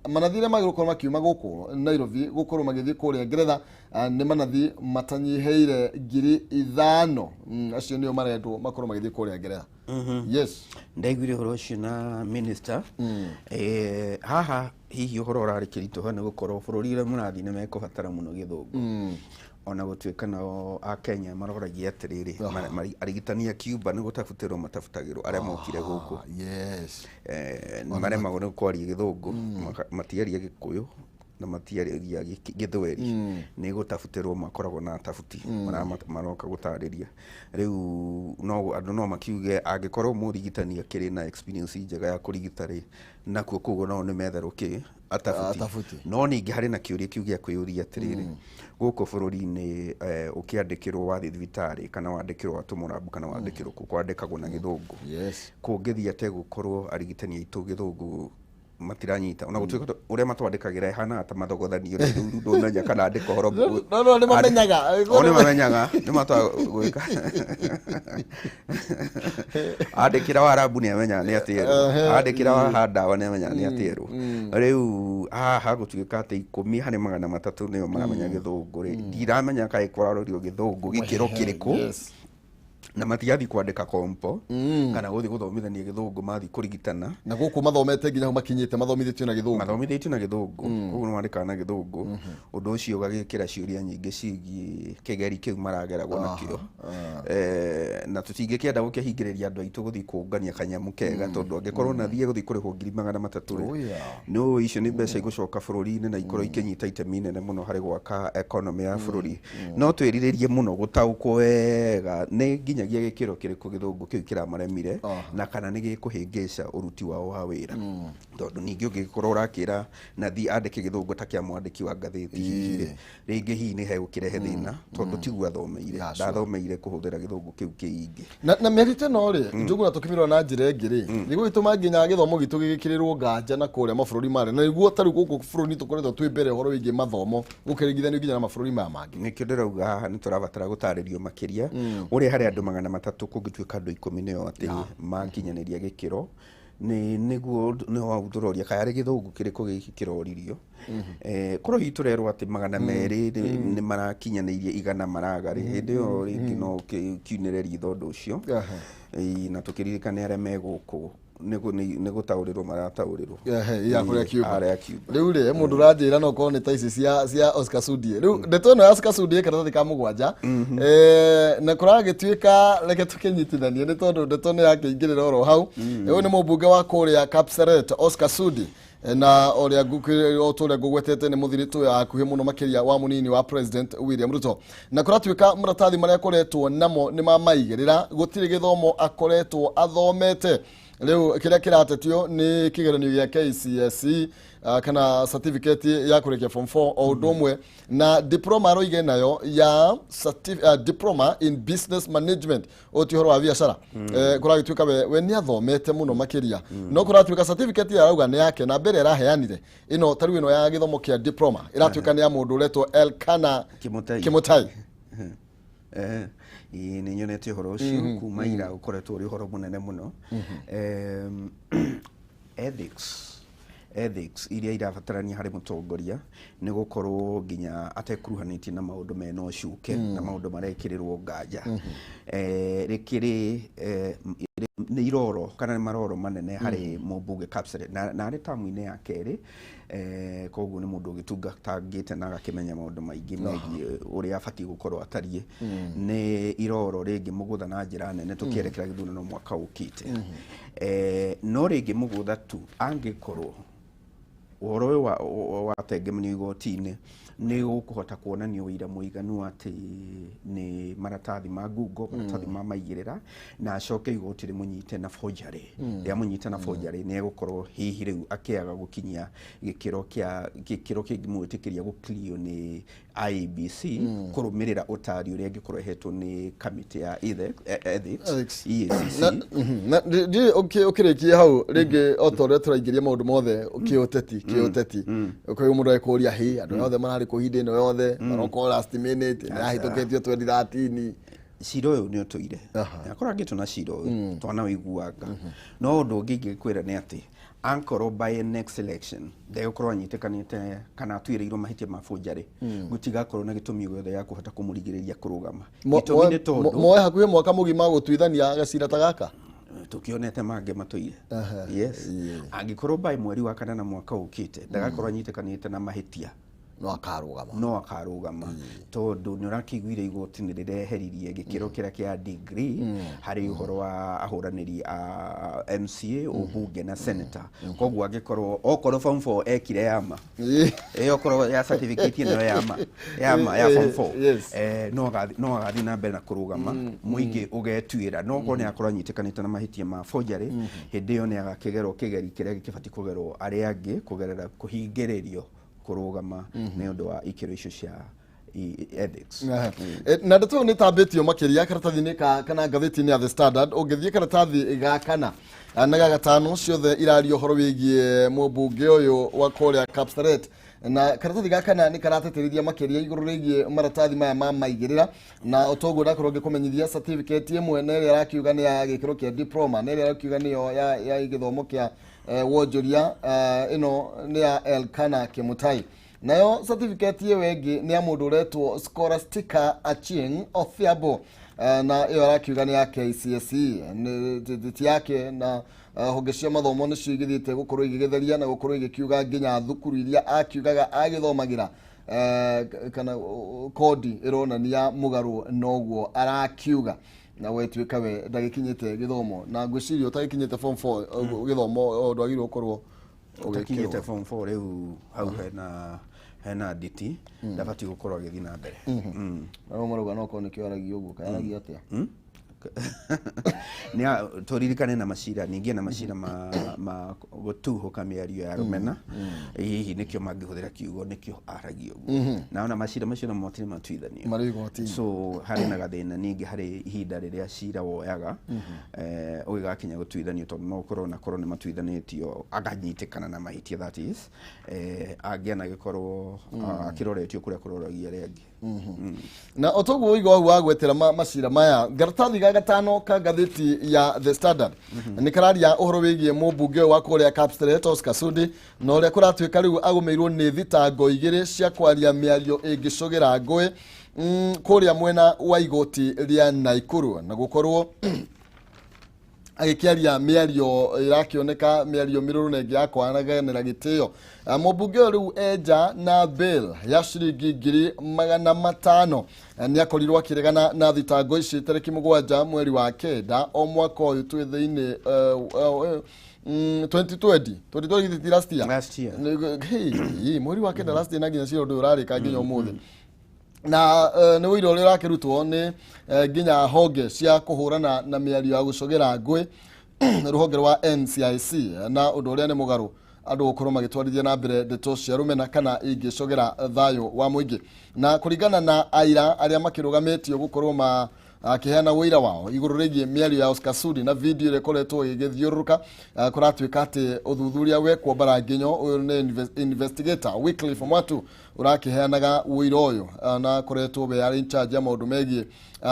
manathi arĩa magĩrĩirwo gũkorwo makiuma gũkũ Nairobi gũkorwo magĩthiĩ kũrĩa Ngeretha nĩ manathi matanyihĩire 5000. Acio nĩo marendwo makorwo magĩthiĩ kũrĩa Ngeretha. Yes. Ndaiguire ũhoro ũcio na minister haha hihi ũhoro ũrarĩ kĩritũha nĩ gũkorwo bũrũri ũrĩa mũrathiĩ nĩ mekũbatara mũno gĩthũngũ, ona gũtuĩka nao a Kenya maroragia atĩrĩrĩ, arigitani a Cuba nĩ gũtabutĩrwo matabutagĩrwo arĩa mokire gũkũ. Nĩ maremagwo nĩ kwaria gĩthũngũ, matiaria gĩkũyũ na matiaria gĩthweri, nĩ gũtabutĩrwo makoragwo na tabuti maroka gũtarĩria. Rĩu no andũ no makiuge angĩkorwo mũrigitani akĩrĩ na experience njega ya kũrigita rĩ, nakuo koguo nao nĩ metherwo kĩ atabuti. Atabuti. No ningĩ harĩ na kĩũria kĩu gĩa kwĩyũria atĩrĩrĩ, gũkũ bũrũri-inĩ ũkĩandĩkĩrwo wathiĩ thibitarĩ kana wandĩkĩrwo watũmũrambu kana wandĩkĩrwo kũ kwandĩkagwo na gĩthũngũ. Kũngĩthiĩ atĩa gũkorwo arigitani aitũ gĩthũngũ matiranyita, ona gũtuĩka ũrĩa matwandĩkagĩra ĩhanaga ta mathogothanio, rĩu ndũmenya kana andĩka ũhoro. No nĩ mamenyaga. O nĩ mamenyaga nĩ matwa gwĩka andĩkĩra wa rambu nĩ amenyaga nĩ atĩerwo, andĩkĩra wa ha ndawa nĩ amenyaga nĩ atĩerwo. Rĩu haha gũtuĩka atĩ 10 harĩ 300 nĩo maramenya gĩthũngũ rĩ, ndiramenya kaĩ kũrarorio gĩthũngũ gĩkĩro kĩrĩkũ. Na matigathiĩ kwandĩka kompo kana gũthiĩ gũthomithania gĩthũngũ, mathiĩ kũrigitana. Na gũkũ mathomete nginya hau makinyĩte mathomithĩtio na gĩthũngũ. Mathomithĩtio na gĩthũngũ, koguo nĩ wandĩkaga na gĩthũngũ. Ũndũ ũcio ũgagĩkĩra ciũria nyingĩ ciĩgiĩ kĩgeri kĩu marageragwo nakĩo. Na tũtingĩkĩenda gũkĩhingĩrĩria andũ aitũ gũthiĩ kũngania kanyamũ kega, tondũ angĩkorwo nathiĩ gũthiĩ kũrĩhwo 300,000 rĩ, Oh, yeah. no icio nĩ mbeca igũcoka bũrũri-inĩ na ikorwo ikĩnyita itemi inene mũno harĩ gwaka economy ya bũrũri. No twĩrirĩrie mũno gũtaũkwo wega nĩ nginyagia gĩkĩro kĩrĩkũ gĩthũngũ kĩu kĩramaremire, na kana nĩ gĩkũhĩngĩca ũruti wao wa wĩra, tondũ ningĩ ũngĩgĩkorwo ũrakĩra nathi andĩke gĩthũngũ ta kĩa mwandĩki wa ngathĩti hihi rĩ, rĩngĩ hihi nĩ hegũkĩrehe thĩna, tondũ tiguo athomeire. Ndathomeire kũhũthĩra gĩthũngũ kĩu kĩingĩ. Na mĩario ta ĩno rĩ, Njũgũna, tũkĩmĩrora na njĩra ĩngĩ rĩ, nĩguo gĩtũma nginya gĩthomo gitũ gĩgĩkĩrĩrwo nganja na kũrĩa mabũrũri marĩa, na nĩguo tarĩu gũkũ bũrũri tũkoretwo twĩ mbere ũhoro wĩgiĩ mathomo gũkĩringithanio nginya na mabũrũri maya mangĩ. Nĩkĩo ndĩrauga haha nĩ tũrabatara gũtarĩrio makĩria ũrĩa harĩ andũ 300 kũngĩtuĩka andũ 10 nĩo atĩ makinyanĩria gĩkĩro, nĩ nĩguo nĩ hau tũroria kana arĩ gĩthũngũ kĩrĩkũ gĩkĩ kĩroririo. Korwo hihi tũrerwo atĩ 200 nĩ marakinyanĩirie 100 maraga rĩ, hĩndĩ ĩyo rĩngĩ no kiunĩre ritho ũndũ ũcio. Na tũkĩririkane arĩa me gũkũ nĩ gũtaũrĩrwo marataũrĩrwo. Ehe, ya kũrĩa Cuba. Arĩa Cuba. Rĩu rĩ, mũndũ ũranjĩra no korwo nĩ ta ici cia Oscar Sudie. Rĩu ndeto ĩno ya Oscar Sudie karatathi ka 7, na kũragĩtuĩka reke tũkĩnyitithanie nĩ tondũ ndeto nĩ yakĩingĩrĩra oro hau. Ũyũ nĩ mũmbunge wa kũrĩa Kapseret, Oscar Sudi, na ũrĩa o ta ũrĩa ngũgwetete nĩ mũthiritũ ya hakuhĩ mũno makĩria wa mũnini wa President William Ruto, na kũratuĩka maratathi marĩa akoretwo namo nĩ ma maigĩrĩra, gũtirĩ gĩthomo akoretwo athomete. Rĩu kĩrĩa kĩratetio nĩ kĩgeranio gĩa KCSE, kana certificate ya kũrĩkia form 4, o ũndũ ũmwe na diploma aroige nayo ya diploma in business management, ũyũ ti ũhoro wa biacara. Kũragĩtuĩka we nĩ athomete mũno makĩria, no kũratuĩka certificate ĩyo arauga nĩ yake na mbere ĩraheanire ĩno tarĩu ĩno ya gĩthomo kĩa diploma ĩratuĩka nĩ ya mũndũ ũretwo Elkana Kimutai. Kimutai. Ĩĩ, nĩ nyonete ũhoro ũcio kuma ira, ũkoretwo ũrĩ ũhoro mũnene mũno. Ethics iria irabatarania harĩ mũtongoria nĩ gũkorwo nginya atekuruhanĩtie na maũndũ mena ũcuke na maũndũ marekĩrĩrwo nganja. Rĩkĩrĩ nĩ iroro kana nĩ maroro manene harĩ mũmbunge Kapseret, na arĩ tamu-inĩ ya kerĩ, koguo nĩ mũndũ ũgĩtungatangĩte na agakĩmenya maũndũ maingĩ megiĩ ũrĩa abatiĩ gũkorwo atariĩ. Nĩ iroro rĩngĩ mũgũtha na njĩra nene tũkĩerekera gĩthurano mwaka ũkĩte. No rĩngĩ mũgũtha tu angĩkorwo ũhoro ũyũ watengemanio igoti-inĩ nĩ ũkũhota kuonania ũira mũiganu atĩ nĩ maratathi ma ngungo, maratathi ma maigĩrĩra, na acoke igoti rĩmũnyite na forgery, rĩamũnyita na forgery, nĩ egũkorwo hihi rĩu akĩaga gũkinyia gĩkĩro kĩa gĩkĩro kĩngĩmwĩtĩkĩria gũclear nĩ IEBC kũrũmĩrĩra ũtari ũrĩa angĩkorwo ĩhetwo nĩ kamĩtĩ ya ethics, Ethics. EACC. Na ndiũĩ ũkĩrĩkia hau rĩngĩ, o ta ũrĩa tũraingĩria maũndũ mothe kĩũteti, kwĩ mũndũ ekũria hĩ andũ othe mararĩ kũ hĩndĩ ĩno yothe maroka last minute na yahĩtũkĩtio 2013? Cira ũyũ nĩ ũtũire akorangĩtwo na cira ũyũ twanawĩiguanga, no ũndũ ũngĩ ingĩkwĩra nĩ atĩ ankorwo by next election ndegũkorwo anyitĩkanĩte kana atuĩrĩirwo mahĩtia ma forgery, gũtigakorwo na gĩtũmi gĩothe gĩa kũhota kũmũrigĩrĩria kũrũgama. Gĩtũmi nĩ tondũ Moe hakuhĩ mwaka mũgima gũtuithania gacira ta gaka. Tukionete mangĩ matũire. Yes, angĩkorwo by mweri wa kanana mwaka ũkĩte ndagakorwo anyitĩkanĩte na mahĩtia, No akarũgama. No akarũgama, tondũ nĩ ũrakĩiguire igoti nĩ rĩreheririe gĩkĩro kĩrĩa kĩa degree harĩ ũhoro wa ahũranĩri a MCA, ũmbunge na senator. Koguo angĩkorwo okorwo form 4 ekire yama ĩyo, okorwo ya certificate ĩno yama ya form 4, no agathiĩ na mbere na kũrũgama, mũingĩ ũgetuĩra. No okorwo nĩ akorwo anyitĩkanĩte na mahĩtia ma forgery, hĩndĩ ĩyo nĩ agakĩgerwo kĩgeri kĩrĩa gĩkĩbatiĩ kũgerwo arĩa angĩ kũgerera kũhingĩrĩrio kũrũgama nĩ ũndũ wa ikĩro icio cia ethics. Na ndeto ĩyo nĩ ĩtambĩtio makĩria karatathi-inĩ ka kana ngathĩti-inĩ ya The Standard. Ũngĩthiĩ karatathi ga kana na ga gatano, ciothe iraria ũhoro wĩgiĩ mũmbunge ũyũ wa kũrĩa Kapseret, na karatathi ga kana nĩ karateterithia makĩria igũrũ rĩgiĩ maratathi maya ma maigĩrĩra, na otoguo ndakorwo ngĩkũmenyithia certificate ĩmwe na ĩrĩa arakiuga nĩ ya gĩkĩro kĩa diploma, na ĩrĩa arakiuga nĩyo ya gĩthomo kĩa wonjoria, ĩno nĩ ya Elkana Kimutai, nayo certificate ĩyo ĩngĩ nĩ ya mũndũ ũretwo Scholastica Achieng Odhiambo. Na ĩyo arakiuga nĩ ya KCSE, ti yake, na honge cia mathomo nĩcio igĩthiĩte gũkorwo igĩgĩtheria na gũkorwo igĩkiuga nginya thukuru iria akiugaga agĩthomagĩra kana kodi ĩronania mũgarũ noguo arakiuga, na we tuĩka we ndagĩkinyĩte gĩthomo, na ngwĩciria ũtagĩkinyĩte form 4 gĩthomo ndwagĩrĩirwo gũkorwo ũtakinyĩte ũgĩkĩrwo. Form 4 rĩu hau hena nditi, ndabatiĩ gũkorwo agĩthiĩ na mbere. Na no marauga no korwo nĩkĩo aragia ũguo, kaĩ aragia atĩa? Nĩ tũririkane na macira ningĩ na macira ma gũtuhũka mĩario ya rũmena, hihi nĩkĩo mangĩhũthĩra kiugo nĩkĩo aragia ũguo, na ona macira macio namo matirĩ matuithanio. Marĩ igoti-inĩ. So harĩ na gathĩna ningĩ harĩ ihinda rĩrĩa cira woyaga ũgĩgakinya gũtuithanio, tondũ no ũkorwo na korwo nĩ matuithanĩtio akanyitĩkana na mahĩtia, that is angĩana gĩkorwo akĩroretio kũrĩa kũroragia arĩa angĩ. Na o toguo ũiga wau wa gwetera macira maya, karatathi ga gatano ka ngathĩti ya The Standard nĩ kararia ũhoro wĩgiĩ mũmbunge ũyũ wa kũrĩa Kapseret, Oscar Sudi, na ũrĩa kũratuĩka rĩu agũmĩirwo nĩ thitango igĩrĩ cia kwaria mĩario ĩngĩcũgĩra ngũĩ kũrĩa mwena wa igoti rĩa Naikuru, na gũkorwo agĩkĩaria mĩario ĩrakĩoneka mĩario mĩrũrũ na ĩngĩ ya kwaraganĩra gĩtĩo. Mũmbunge ũyũ rĩu enja na bail ya ciringi 500,000. Nĩ akorirwo akĩregana na thitango ici tarĩki 7 mweri wa 9 o mwaka ũyũ twĩ thĩinĩ, 2020, 2020 ti last year? Last year. Hey, mweri wa 9 last year, na nginya cira ũndũ ũyũ ũrarĩka nginya ũmũthĩ, na nĩ ũira ũrĩa ũrakĩrutwo nĩ nginya honge cia kũhũrana na mĩario ya gũcogera ngũĩ, rũhonge rwa NCIC, na ũndũ ũrĩa nĩ mũgarũ andũ gũkorwo magĩtwarithia na mbere ndeto cia rũmena kana ingĩcogera thayũ wa mũingĩ. Na kũringana na aira arĩa makĩrũgamĩtio gũkorwo ma akĩheana ũira wao igũrũ rĩgiĩ mĩario ya Oscar Sudi na video ĩrĩa ĩkoretwo ĩgĩthiũrũrũka, kũratuĩka atĩ ũthuthuria wekwo Mbaranginyo, ũyũ nĩ investigator Wycliffe Mwatu ũrakĩheanaga ũira ũyũ, na akoretwo we arĩ in charge ya maũndũ megiĩ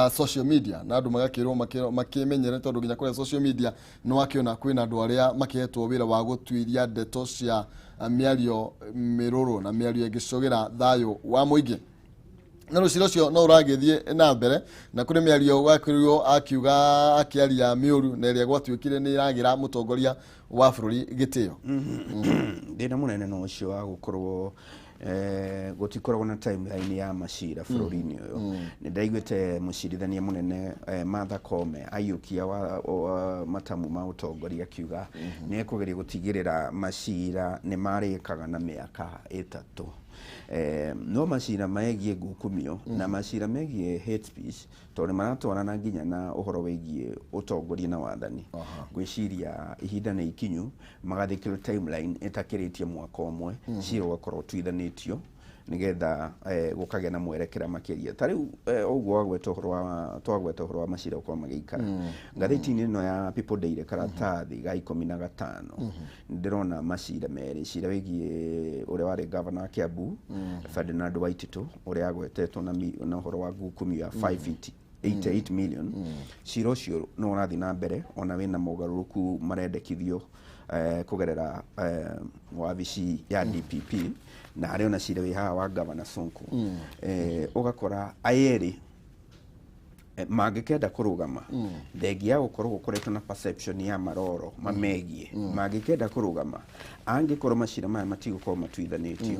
social media, na andũ magakĩrwo makĩmenyere, tondũ nginya kũrĩa social media nĩ wakĩona kwĩna andũ arĩa makĩhetwo wĩra wa gũtuiria ndeto cia mĩario mĩrũrũ na mĩario ĩngĩcogera thayũ wa mũingĩ. Na rũcira ũcio no ũragĩthiĩ na mbere, na kũrĩ mĩario gwakĩrirwo akiuga akĩaria mĩũru na ĩrĩa gwatuĩkire nĩ ĩragĩra mũtongoria wa bũrũri gĩtĩo. Thĩna mũnene no ũcio wa gũkorwo gũtikoragwo na timeline ya macira bũrũri-inĩ ũyũ. Nĩ ndaiguĩte mũcirithania mũnene Martha Koome aiyũkia wa matamu ma ũtongoria akiuga nĩ ekũgeria gũtigĩrĩra macira nĩ marĩkaga na mĩaka 3. No macira megiĩ ngukumio na macira megiĩ hate speech, tondũ nĩ maratwarana nginya na ũhoro wĩgiĩ ũtongoria na wathani, ngwĩciria ihinda nĩ ikinyu magathĩkĩrwo timeline ĩtakĩrĩtie mwaka ũmwe, cira ũgakorwo ũtuithanĩtio nĩgetha gũkagĩa na mwerekera makĩria. Ta rĩu ũguo wagweta ũhoro wa twagweta ũhoro wa macira gũkorwo magĩikara, ngathĩti-inĩ ĩno ya People Daily karatathi ga 15 ndĩrona macira merĩ, cira wĩgiĩ ũrĩa warĩ gavana wa Kiambu Ferdinand Waititu, ũrĩa agwetetwo na ũhoro wa ngukumio ya 588 million. Cira ũcio no ũrathiĩ na mbere ona wĩna mogarũrũku marendekithio kũgerera wabici ya DPP, na harĩ ona cira wĩ haha wa gavana Sonko. Ũgakora ayerĩ mangĩkenda kũrũgama, thengia ya gũkorwo gũkoretwo na perception ya maroro mamegiĩ, mangĩkenda kũrũgama, angĩkorwo macira maya matigũkorwo matuithanĩtio,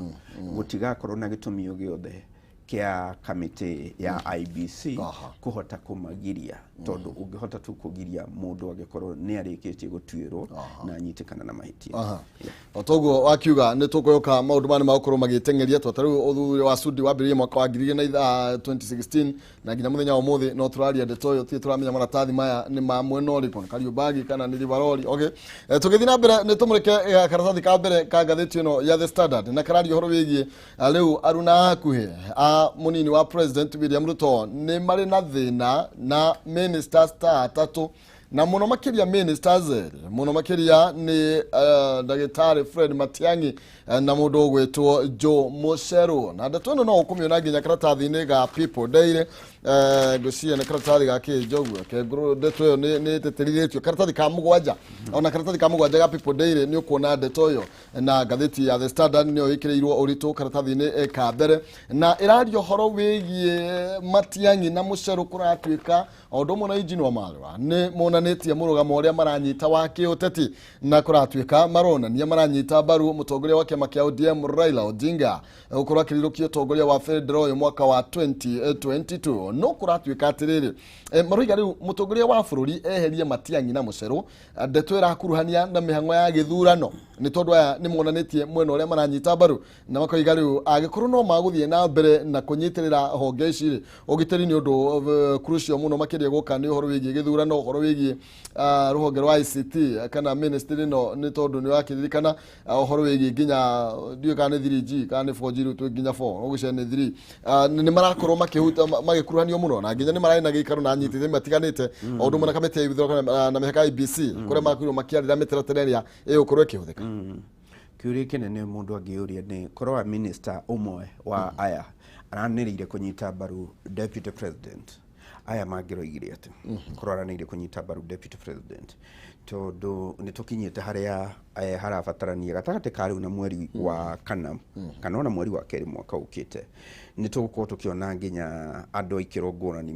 gũtigakorwo na gĩtũmi o gĩothe kĩa kamĩtĩ ya IEBC kũhota kũmagiria, tondũ ũngĩhota tu kũgiria mũndũ angĩkorwo nĩ arĩkĩtie gũtuĩrwo na anyitĩkana na mahĩtia. O toguo wakiuga, nĩ tũkũyoka maũndũ maya nĩ magũkorwo magĩteng'eria twata. Rĩu ũthuthuria wa Sudi wambĩrĩirie mwaka wa 2016, na nginya mũthenya wa ũmũthĩ no tũraria ndeto ĩyo, tirĩ tũramenya maratathi maya nĩ ma mwena ũrĩkũ, nĩ Kariũmbangi kana nĩ Rivaroli. Okay, tũgĩthiĩ na mbere, nĩ tũmũrĩke karatathi ka mbere ka ngathĩti ĩno ya The Standard, na kararia ũhoro wĩgiĩ rĩu aruna hakuhĩ a mũnini wa President William Ruto nĩ marĩ na thĩna na ministers ta atatũ. Na mũno makĩria ministers erĩ, mũno makĩria nĩ ndagĩtarĩ Fred Matiang'i na mũndũ ũgwĩtwo Joe Mucheru. Na ndeto ĩno no ũkũmĩona nginya karatathi-inĩ ga People Daily. Ngwĩciria nĩ karatathi ga kĩnjogu ke ndeto ĩyo nĩ ĩtĩtĩrithĩtio karatathi ka mũgwanja. Ona karatathi ka mũgwanja ga People Daily nĩ ũkuona ndeto ĩyo, na ngathĩti ya The Standard nĩyo ĩkĩrĩirwo ũritũ karatathi-inĩ ka mbere, na ĩraria ũhoro wĩgiĩ Matiang'i na Mucheru. Kũratuĩka o ũndũ ũmwe na Eugene Wamalwa nĩ monanĩtie mũrũgamo ũrĩa maranyita wa kĩũteti, na kũratuĩka maronania maranyita mbaru mũtongoria wa kĩama kĩa ODM Raila Odinga gũkorwo akĩrirũkia ũtongoria wa bendera ũyũ mwaka wa 2022. No kũratuĩka atĩrĩrĩ, maroiga rĩu mũtongoria wa bũrũri eherie Matiang'i na Mucheru, ndeto ĩrakuruhania na mĩhang'o ya gĩthurano, nĩ tondũ aya nĩ monanĩtie mwena ũrĩa maranyita mbaru, na makoiga rĩu angĩkorwo no magũthiĩ na mbere na kũnyitĩrĩra honge ici rĩ, ũgitĩri nĩ ũndũ crucial mũno makĩria gũka nĩ ũhoro wĩgiĩ gĩthurano, ũhoro wĩgiĩ rũhonge rwa ICT kana ministry ĩno, nĩ tondũ nĩ wakĩririkana ũhoro wĩgiĩ nginya ndiũĩ kana nĩ 3G kana nĩ 4G, rĩu twĩ nginya 4, ũgũcia nĩ 3. Nĩ marakorwo makĩhuta magĩkuruhanio mũno, na nginya nĩ mararĩ na gĩikaro na anyiti itemi matiganĩte, o ũndũ ũmwe na kamĩtĩ ya ithurano na mĩhaka ya IEBC, kũrĩa makorirwo makĩarĩra mĩtaratara ĩrĩa ĩgũkorwo ĩkĩhũthĩka. Kĩũria kĩnene mũndũ angĩũria nĩ korwo wa minister ũmwe wa aya aranĩrĩire kũnyita mbaru deputy president, aya mangĩroigire atĩ korwo aranĩrĩire kũnyita mbaru deputy president, tondũ nĩ tũkinyĩte harĩa harabatarania gatagatĩ ka rĩu na mweri wa kana kana ona mweri wa kerĩ mwaka ũkĩte, nĩ tũgũkorwo tũkĩona nginya andũ a ikĩro ngũrani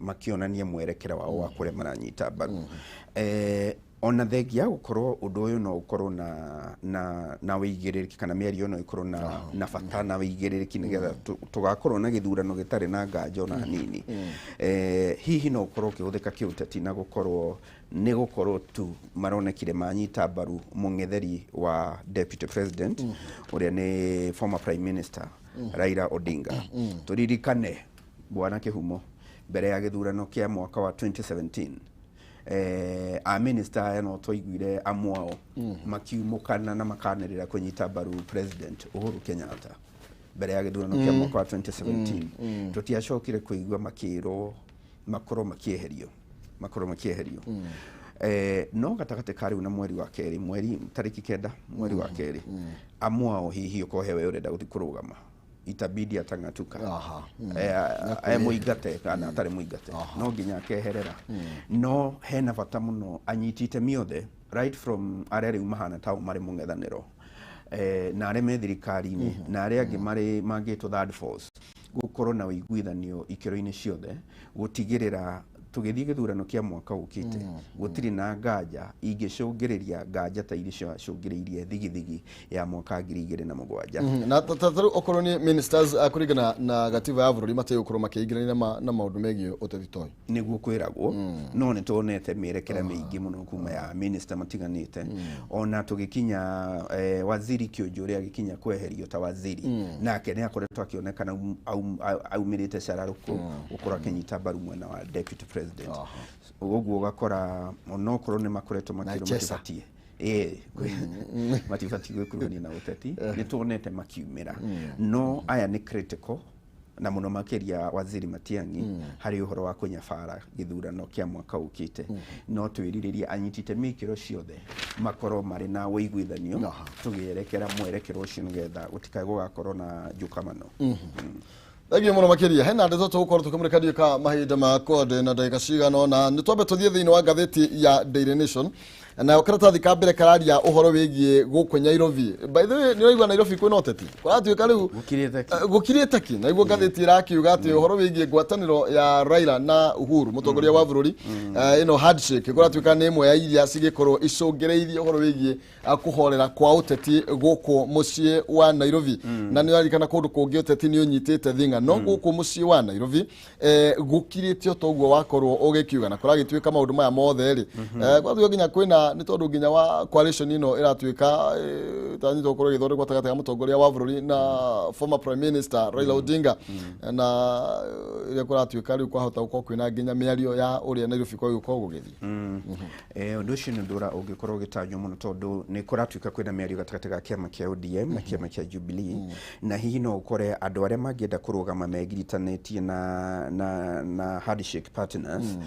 makĩonania mwerekera wao wa kũrĩa maranyita mbaru. Ona thengia ya gũkorwo ũndũ ũyũ no ũkorwo na wĩigĩrĩrĩki, kana mĩario no ĩkorwo na bata na wĩigĩrĩrĩki nĩgetha tũgakorwo na gĩthurano gĩtarĩ na nganja ona hanini, hihi no ũkorwo ũkĩhũthĩka kĩũteti na gũkorwo nĩ gũkorwo tu maronekire manyita mbaru mũng'etheri wa deputy president, ũrĩa nĩ former prime minister Raila Odinga. Tũririkane, bwana Kĩhumo, mbere ya gĩthurano kĩa mwaka wa 2017, a minister aya no twaiguire amwe ao makiumũkana na makanĩrĩra kũnyita mbaru President Uhuru Kenyatta mbere ya gĩthurano kĩa mwaka wa 2017. Tũtiacokire kũigua makĩrwo makorwo makĩeherio. No gatagatĩ ka rĩu na mweri wa kerĩ, mweri tarĩki 9 mweri wa kerĩ, amwe ao hihi ũkorwo hewe ũrenda gũthiĩ kũrũgama, itabidi atang'atuka. Mũingate kana atarĩ mũingate, no nginya akeherera. No hena bata mũno anyiti itemi othe, right from arĩa rĩu mahana tao marĩ mũng'ethanĩro, na arĩa me thirikari-inĩ na arĩa angĩ marĩ mangĩtwo third force, gũkorwo na ũiguithanio ikĩro-inĩ ciothe gũtigĩrĩra tũgĩthiĩ gĩthurano kĩa mwaka ũkĩte gũtirĩ na nganja ingĩcũngĩrĩria nganja ta iria ciacũngĩrĩirie thigithigi ya mwaka 2007. Na ta rĩu okorwo nĩ ministers, kũringana na gatiba ya bũrũri matigũkorwo makĩingĩrania na maũndũ megiĩ ũteti ta ũyũ. Nĩguo kwĩragwo, no nĩ tuonete mĩerekera mĩingĩ mũno kuma ya minister matiganĩte. Ona tũgĩkinya waziri Kĩũnjũrĩ agĩkinya kweherio ta waziri, nake nĩ akoretwo akĩonekana aumĩrĩte cararũkũ gũkorwo akĩnyita mbaru mwena wa deputy president. Ũguo ũgakora onokorwo nĩ makoretwo makĩrwo Chesa. matibatiĩ matibatiĩ gwĩkuruhania na ũteti, nĩ tuonete makiumĩra. No aya nĩ critical, na mũno makĩria waziri Matiang'i harĩ ũhoro wa kũnyabara gĩthurano kĩa mwaka ũkĩte. No twĩrirĩrie anyiti itemi ikĩro ciothe makorwo marĩ na ũiguithanio tũgĩerekera mwerekero ũcio nĩgetha gũtikae gũgakorwo na njukamano. Thengiũ mũno makĩria. Hena ndeto tũgũkorwo tũkĩmũrĩka, ndiũĩ ka mahinda makwa ndĩ na ndagĩka cigana ũna. Nĩ twambe tũthiĩ thĩinĩ wa ngathĩti ya Daily Nation, nayo karatathi ka mbere kararia ũhoro wĩgiĩ gũkũ Nairobi. By the way, nĩ ũraigua Nairobi kwĩna ũteti, kũratuĩka rĩu Gũkirĩte ki. Gũkirĩte ki. Na iguo ngathĩti ĩrakiuga atĩ ũhoro wĩgiĩ ngwatanĩro ya Raila na Uhuru mũtongoria wa bũrũri, ĩno handshake, kũratuĩka nĩ ĩmwe ya iria cigĩkorwo icũngĩrĩirie ũhoro wĩgiĩ kũhorera kwa ũteti gũkũ mũciĩ wa Nairobi. Na nĩ ũraririkana kũndũ kũngĩ ũteti nĩ ũnyitĩte thing'a, no gũkũ mũciĩ wa Nairobi gũkirĩte o toguo wakorwo ũgĩkiuga, na kũragĩtuĩka maũndũ maya mothe rĩ, gwatuĩka nginya kwĩna Kana nĩ tondũ nginya wa coalition ĩno ĩratuĩka tanyitwo gũkorwo ĩgĩthondekwo gatagatĩ ka mũtongoria wa bũrũri na former prime minister Raila Odinga, na ĩrĩa kũratuĩka rĩu kwahota gũkorwo kwĩna nginya mĩario ya ũrĩa Nairobi kwagĩkorwo gũgĩthiĩ. Ũndũ ũcio nĩ ũndũ ũngĩkorwo ũgĩtanywo mũno tondũ nĩ kũratuĩka kwĩna mĩario gatagatĩ ga kĩama kĩa ODM na kĩama kĩa Jubilee, na hihi no ũkore andũ arĩa mangĩenda kũrũgama megiritanĩtie na handshake partners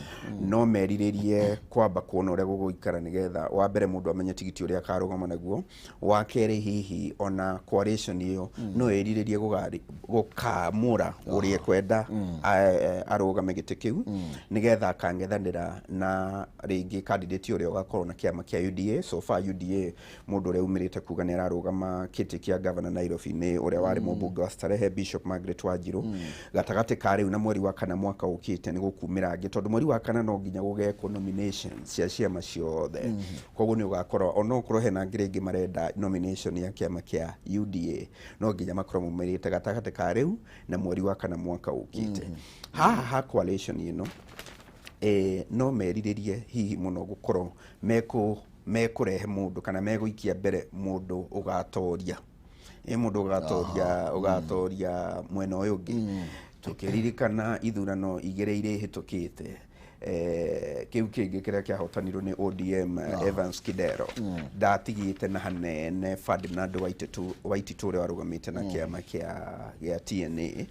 no merirĩrie kwamba kuona ũrĩa gũgũikara nĩgetha wa mbere mũndũ amenye tigiti ũrĩa akarũgama naguo, wa kerĩ hihi ona coalition ĩyo no ĩrirĩrie gũkamũra ũrĩa ĩkwenda arũgame gĩtĩ kĩu nĩgetha akang'ethanĩra na rĩngĩ candidate ũrĩa ũgakorwo na kĩama kĩa UDA. So far UDA mũndũ ũrĩa umĩrĩte kuga nĩ ararũgama kĩtĩ kĩa governor Nairobi nĩ ũrĩa warĩ mũmbunge wa Starehe Bishop Margaret Wanjiru. Gatagatĩ ka rĩu na mweri wa kana mwaka ũkĩte nĩ gũkumĩra angĩ tondũ mweri wa kana no nginya gũgekwo nominations cia ciama ciothe, koguo nĩ ũgakorwo ona okorwo hena angĩ rĩngĩ marenda nomination ya kĩama kĩa UDA no nginya makorwo maumĩrĩte gatagatĩ ka rĩu na mweri wa kana mwaka ũkĩte. Haha ha coalition ĩno no merirĩrie hihi mũno gũkorwo mekũrehe mũndũ kana megũikia mbere mũndũ ũgatoria mũndũ ũgatoria mwena ũyũ ũngĩ. Tũkĩririkana ithurano igĩrĩ iria ihĩtũkĩte, kĩu kĩngĩ kĩrĩa kĩahotanirwo nĩ ODM Evans Kidero ndatigĩte na hanene Ferdinand Waititu ũrĩa warũgamĩte na kĩama kĩa TNA.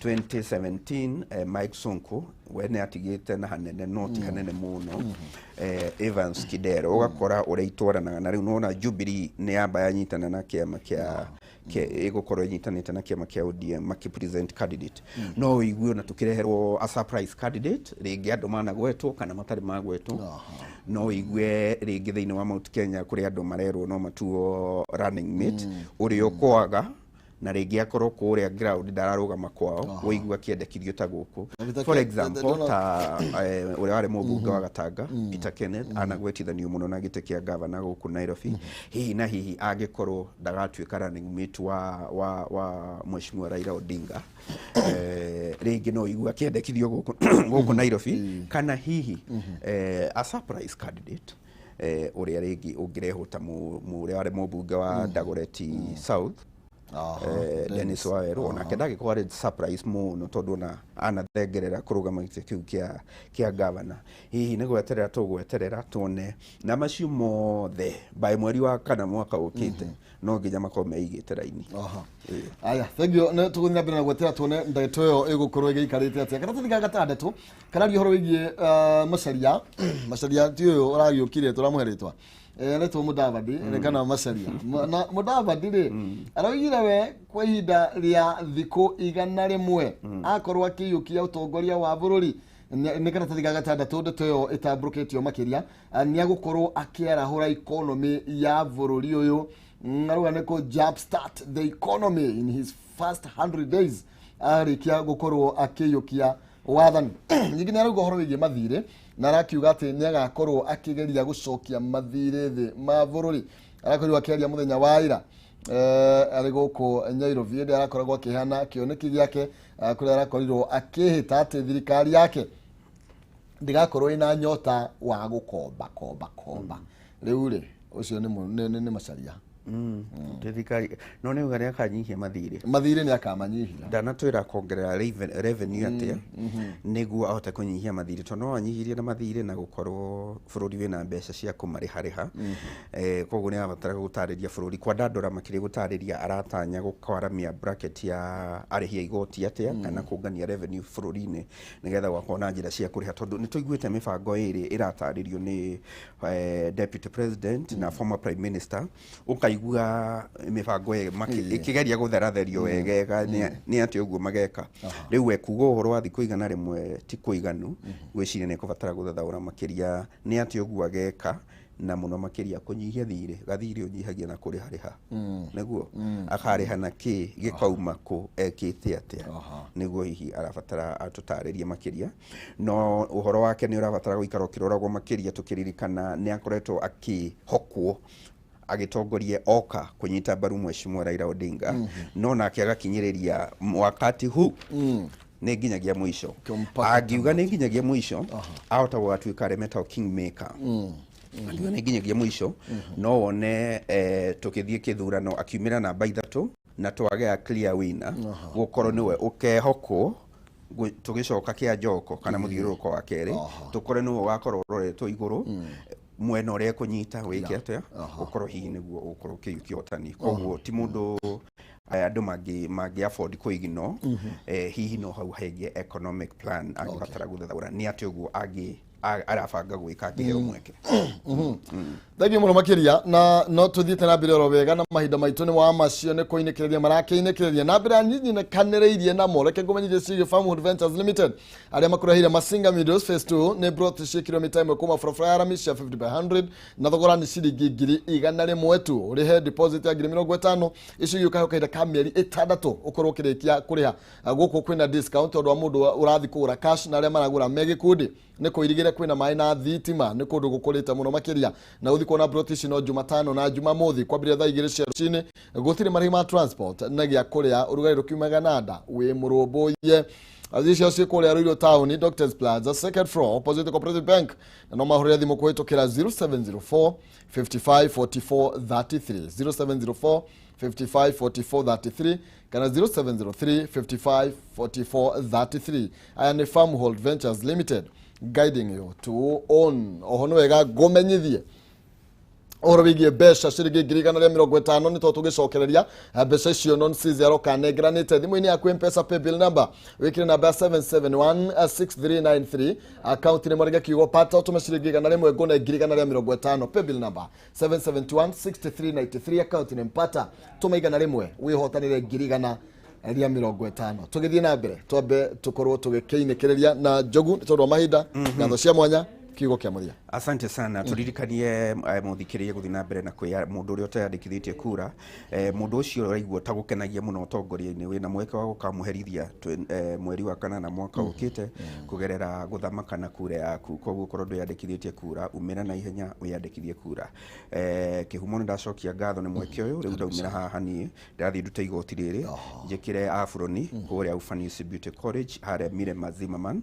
2017 Mike Sonko we nĩ atigĩte na hanene no ti hanene mũno Evans Kidero, ũgakora ũrĩa itwaranaga na rĩu nĩwona Jubilee nĩ yamba yanyitana na kĩama kĩa ĩgũkorwo ĩnyitanĩte na kĩama kĩa ODM makĩpresent candidate. No ũigue ona tũkĩreherwo a surprise candidate rĩngĩ andũ managwetwo kana matarĩ magwetwo. No ũigue rĩngĩ thĩinĩ wa Mount Kenya kũrĩ andũ marerwo no matuo running mate ũrĩa ũkwaga na rĩngĩ akorwo kũrĩa ground ndararũgama kwao, ũigua akĩendekithio ta gũkũ. For example ta ũrĩa warĩ mũmbunge wa Gatanga Peter Kenneth anagwetithanio mũno na gĩtĩ kĩa gavana gũkũ Nairobi. Hihi na hihi angĩkorwo ndagatuĩka running mate wa Mheshimiwa Raila Odinga, rĩngĩ no ũigua akĩendekithio gũkũ Nairobi, kana hihi a surprise candidate ũrĩa rĩngĩ ũngĩrehwo ta ũrĩa warĩ mũmbunge wa Dagoretti South Dennis Waweru, onake ndagĩkorwo arĩ surprise mũno tondũ ona anathengerera kũrũgama gĩtĩ kĩu kĩa governor. Hihi nĩ gweterera tũgweterera tuone na macio mothe by mweri wa kana mwaka ũkĩte no nginya makorwo meigĩte raini. Aya, thank you. Nĩ tũgũthiĩ na mbere na gwetera tuone ndeto ĩyo ĩgũkorwo ĩgĩikarĩte atĩa. Karatathi ga gatandatũ kararia ũhoro wĩgiĩ Macharia. Macharia ti ũyũ ũragĩũkire tũramũhe rĩtwa aretwo Mudavadi kana Macharia. Na Mudavadi rĩ araugire we kwa ihinda rĩa thikũ 100 akorwo akĩiyũkia ũtongoria wa bũrũri. Nĩ karatathi ga gatandatũ ndeto ĩyo ĩtambũrũkĩtio makĩria nĩ agũkorwo akĩarahũra economy ya bũrũri ũyũ. Arauga nĩ kũ jump start the economy in his first 100 days arĩkia gũkorwo akĩiyũkia wathani. Ningĩ nĩ arauga ũhoro wĩgiĩ mathirĩ na arakiuga atĩ nĩ agakorwo akĩgeria gũcokia mathirĩ thĩ ma bũrũri. Arakorirwo akĩaria mũthenya wa ira arĩ gũkũ Nairobi ĩndĩ arakoragwo akĩheana kĩoneki gĩake kũrĩa arakorirwo akĩhĩta atĩ thirikari yake ndĩgakorwo ĩna nyota wa gũkomba komba komba. Rĩu rĩ ũcio nĩ Macharia. Thirikari no nĩ uga nĩ akanyihia mathirĩ. Mathirĩ nĩ akamanyihia. Ndanatwĩra kuongerera revenue atĩa nĩguo ahote kũnyihia mathirĩ tondũ no anyihirie na mathirĩ na gũkorwo bũrũri wĩna mbeca cia kũmarĩharĩha. Koguo nĩ arabatara gũtarĩria bũrũri kwandandũra makĩria gũtarĩria aratanya gũkwaramia bracket ya arĩhi a igoti atĩa kana kũngania revenue bũrũri-inĩ nĩgetha gwakorwo na njĩra cia kũrĩha tondũ nĩ tũiguĩte mĩbango ĩrĩ ĩratarĩrio nĩ deputy president na former prime minister ũkaigua mĩbango ĩkĩgeria gũtheratherio wegega nĩ atĩ ũguo mageka. Rĩu we kuga ũhoro wa thikũ 100 ti kũiganu, gwĩciria nĩ ekũbatara gũthathaũra makĩria nĩ atĩ ũguo ageka na mũno makĩria kũnyihia thirĩ. Gathirĩ ũnyihagia na kũrĩharĩha nĩguo akarĩha na kĩ gĩkauma kũ ekĩte atĩa nĩguo hihi arabatara atũtarĩrie makĩria. No ũhoro wake nĩ ũrabatara gũikara ũkĩroragwo makĩria tũkĩririkana nĩ akoretwo akĩhokwo agĩtongorie oka kũnyita mbaru Mheshimiwa Raila Odinga, no nake agakinyĩrĩria wakati huu nĩ nginyagia mũico. Angiuga nĩ nginyagia mũico ahota gũgatuĩka arĩa metagwo kingmaker. Ngiuga nĩ nginyagia mũico no wone tũkĩthiĩ kĩthurano akiumĩra namba 3 na twagĩa clear winner, gũkorwo nĩwe ũkehokwo tũgĩcoka kĩa njoko kana mũthiũrũrũko wa kerĩ, tũkore nĩwe ũgakorwo ũroretwo igũrũ mwena ũrĩa ekũnyita wĩke atĩa, ũkorwo hihi nĩguo ũgũkorwo ũkĩiyũkia ũhotani. Koguo ti mũndũ andũ mangĩ afford kũignore, hihi no hau hengĩ economic plan angĩbatara gũthathaũra nĩ atĩ ũguo angĩ arabanga gwĩka angĩheo mweke. Thengiũ mũno makĩria, na no tũthiĩte na mbere oro wega na mahinda maitũ nĩ wa macio nĩ kũinĩkĩrĩria marakĩinĩkĩrĩria na mbere nyinyikanĩrĩirie namo. Reke ngũmenyithie ciĩgiĩ Farmwood Ventures Limited arĩa makũreheire Masinga Meadows Phase 2 nĩ broti cia kilomita 1 kuma barabara ya rami cia 50 by 100 na thogora nĩ ciringi 100,000 tu. Ũrĩhe deposit ya 50,000 icio ingĩ ũkaheo kahinda ka mĩeri 6 ũkorwo ũkĩrĩkia kũrĩha. Gũkũ kwĩna discount tondũ wa mũndũ ũrathiĩ kũgũra cash na arĩa maragũra me gĩkundi nĩ kũirigĩre kwĩna maĩ na thitima nĩ kũndũ gũkũrĩte mũno makĩria na gũthiĩ kuona broti ici no Jumatano na Jumamothi kwambĩrĩria thaa 2 cia rũcinĩ. Gũtirĩ marĩhi ma transport na gĩa kũrĩa, ũrugarĩ ndũkiumaga na nda wĩ mũrũmbũiye. Icio ciĩ kũrĩa Ruiru Town, Doctors Plaza, second floor, opposite Cooperative Bank, na no mahũrĩre thimũ kũhĩtũkĩra 0704 55 44 33, 0704 55 44 33 kana 0703 55 44 33. Aya nĩ Farmhold Ventures Limited guiding you to own. Oho nĩ wega ngũmenyithie ũhoro wĩgiĩ mbeca ciringi 150,000 nĩ tondũ tũgĩcokereria mbeca icio non Caesar kanengeranĩte thimũ-inĩ yaku M-Pesa paybill number wĩkĩre namba ya 7716393 account nĩ mwarĩge kiugo pata ũtũme ciringi 100 ngũne 150,000 paybill number 7716393 account nĩ mpata tũma 100 wĩhotanĩre 150,000. Tũgĩthiĩ na mbere twambe tũkorwo tũgĩkĩinĩkĩrĩria na Njogu nĩ tondũ wa mahinda. Ngatho cia mwanya, kiugo kĩa mũthia. Asante sana. Turirikanie muthikĩrĩria gũthiĩ na mbere na kwĩya mũndũ ũrĩa ũteyandĩkithĩtie kura, mũndũ ũcio ũraigua ta gũkenagia mũno ũtongoria-inĩ wĩna mweke wa gũkamũherithia mweri wa kanana mwaka ũkĩte kũgerera gũthamaka na kura yaku. Koguo korwo ndwĩyandĩkithĩtie kura, umĩra na ihenya wĩyandĩkithie kura. Kĩhumo nĩ ndacokia ngatho nĩ mweke ũyũ. Rĩu ndaumĩra haha niĩ ndĩrathiĩ ndute igoti rĩrĩ njĩkĩre aburoni kũrĩa Ufanisi Beauty College harĩa Mirema Zimmerman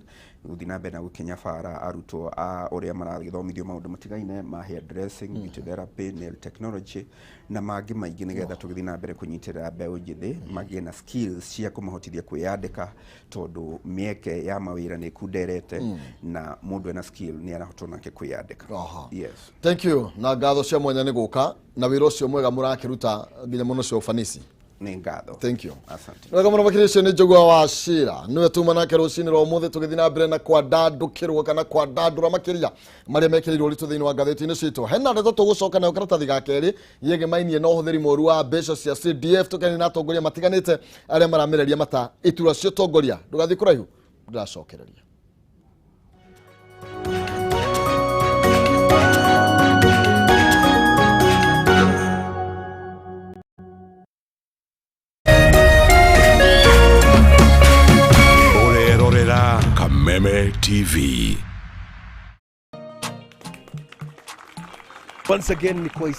gũthiĩ na mbere na gũkĩnyabara arutwo a ũrĩa maragĩthomithio maũndũ matigaine ma hair dressing, beauty therapy, nail technology na mangĩ maingĩ, nĩgetha tũgĩthiĩ na mbere kũnyitĩrĩra mbeũ njĩthĩ magĩe na skills cia kũmahotithia kwĩyandĩka, tondũ mĩeke ya mawĩra nĩ ĩkunderete na mũndũ ena skill nĩ arahota onake kwĩyandĩka. Yes. Thank you na ngatho cia mwanya nĩ gũka na wĩra ũcio mwega mũrakĩruta nginya mũno cio Ufanisi. Nĩ ngatho. Thank you. Asante. Wega mũno makĩria. Ũcio nĩ Njũgũa wa Cira, nĩwe tuma nake rũcinĩ rwa ũmũthĩ tũgĩthiĩ na mbere na kwandandũkĩrwo kana kwandandũra makĩria marĩa mekĩrĩirwo ũritũ thĩinĩ wa ngathĩti-inĩ citũ. Hena ndeto tũgũcoka nayo karatathi ga kerĩ yegemainiĩ na ũhũthĩri mũru wa mbeca cia CDF, tũkenia na atongoria matiganĩte arĩa maramereria mata iturwa cia ũtongoria. Ndũgathiĩ kũraihu, ndĩracokereria. Ũrerorera Kameme TV. Once again ni kwa